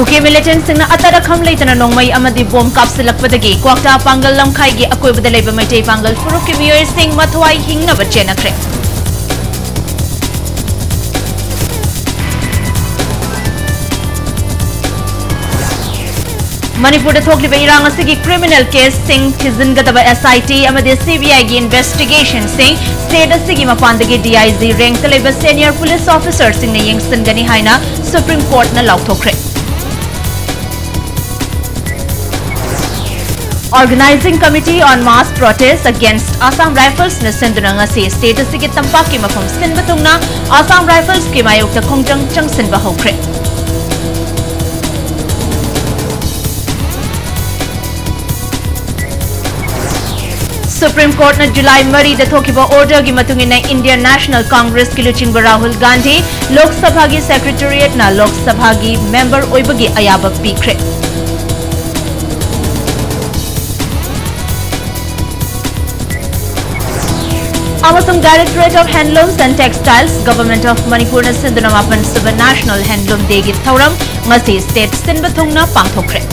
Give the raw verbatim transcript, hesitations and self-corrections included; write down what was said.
ꯀꯨꯀꯤ ꯃꯤꯂꯤꯇꯦꯟꯠꯁꯤꯡꯅ ꯑꯇꯠ ꯑꯈꯝ ꯂꯩꯇꯅ ꯅꯣꯡꯃꯩ ꯑꯃꯗꯤ ꯕꯣꯝ ꯀꯥꯞꯁꯤꯜꯂꯛꯄꯗꯒꯤ ꯀ꯭ꯋꯥꯛꯇꯥ ꯄꯥꯡꯒꯜ ꯂꯝꯈꯥꯏꯒꯤ ꯑꯀꯣꯏꯕꯗ ꯂꯩꯕ ꯃꯩꯇꯩ ꯄꯥꯡꯒꯜ ꯐꯨꯔꯨꯞꯀꯤ ꯃꯤꯑꯣꯏꯁꯤꯡ ꯃꯊ꯭ꯋꯥꯏ ꯍꯤꯡꯅꯕ ꯆꯦꯟꯅꯈ꯭ꯔꯦ꯫ ꯃꯅꯤꯄꯨꯔꯗ ꯊꯣꯛꯂꯤꯕ ꯏꯔꯥꯡ ꯑꯁꯤꯒꯤ ꯀ꯭ꯔꯤꯃꯤꯅꯦꯜ ꯀꯦꯁꯁꯤꯡ ꯊꯤꯖꯤꯟꯒꯗꯕ ꯑꯦꯁ ꯑꯥꯏ ꯇꯤ ꯑꯃꯗꯤ ꯁꯤ ꯕꯤ ꯑꯥꯏꯒꯤ ꯏꯟꯚꯦꯁꯇꯤꯒꯦꯁꯟꯁꯤꯡ ꯁ꯭ꯇꯦꯠ ꯑꯁꯤꯒꯤ ꯃꯄꯥꯟꯗꯒꯤ ꯗꯤ ꯑꯥꯏ ꯖꯤ ꯔꯦꯡꯛꯇ ꯂꯩꯕ ꯁꯦꯅꯤꯌꯔ ꯄꯨꯂꯤꯁ ꯑꯣꯐꯤꯁꯔꯁꯤꯡꯅ ꯌꯦꯡꯁꯤꯟꯒꯅꯤ ꯍꯥꯏꯅ ꯁꯨꯄ꯭ꯔꯤꯝ ꯀꯣꯔꯠꯅ ꯂꯥꯎꯊꯣꯛꯈ꯭ꯔꯦ꯫ Organising Committee on Mass Protest Against Assam Riflesꯅ ꯁꯤꯟꯗꯨꯅ ꯉꯁꯤ ꯁ꯭ꯇꯦꯠ ꯑꯁꯤꯒꯤ ꯇꯝꯄꯥꯛꯀꯤ ꯃꯐꯝ ꯁꯤꯟꯕ ꯊꯨꯡꯅ ꯑꯁꯥꯝ ꯔꯥꯏꯐꯜꯁꯀꯤ ꯃꯥꯌꯣꯛꯇ ꯈꯣꯡꯖꯪ ꯆꯪꯁꯤꯟꯕ ꯍꯧꯈ꯭ꯔꯦ꯫ ꯁꯨꯄ꯭ꯔꯤꯝ ꯀꯣꯔꯠꯅ ꯖꯨꯂꯥꯏ ꯃꯔꯤꯗ ꯊꯣꯛꯈꯤꯕ ꯑꯣꯔꯗꯔꯒꯤ ꯃꯇꯨꯡ ꯏꯟꯅ ꯏꯟꯗꯤꯌꯟ ꯅꯦꯁꯅꯦꯜ ꯀꯣꯡꯒ꯭ꯔꯦꯁꯀꯤ ꯂꯨꯆꯤꯡꯕ ꯔꯥꯍꯨꯜ ꯒꯥꯟꯙꯤ ꯂꯣꯛ ꯁꯚꯥꯒꯤ ꯁꯦꯀ꯭ꯔꯦꯇꯦꯔꯤꯌꯦꯠꯅ ꯂꯣꯛ ꯁꯚꯥꯒꯤ ꯃꯦꯝꯕꯔ ꯑꯣꯏꯕꯒꯤ ꯑꯌꯥꯕ ꯄꯤꯈ꯭ꯔꯦ꯫ ꯑꯃꯁꯨꯡ Directorate of Handlooms and Textiles, Government of ꯃꯅꯤꯄꯨꯔꯅ ꯁꯤꯟꯗꯨꯅ ꯃꯥꯄꯟ ꯁꯨꯕ National Handloom Dayꯒꯤ ꯊꯧꯔꯝ ꯉꯁꯤ ꯁ꯭ꯇꯦꯠ ꯁꯤꯟꯕ ꯊꯨꯡꯅ ꯄꯥꯡꯊꯣꯛꯈ꯭ꯔꯦ꯫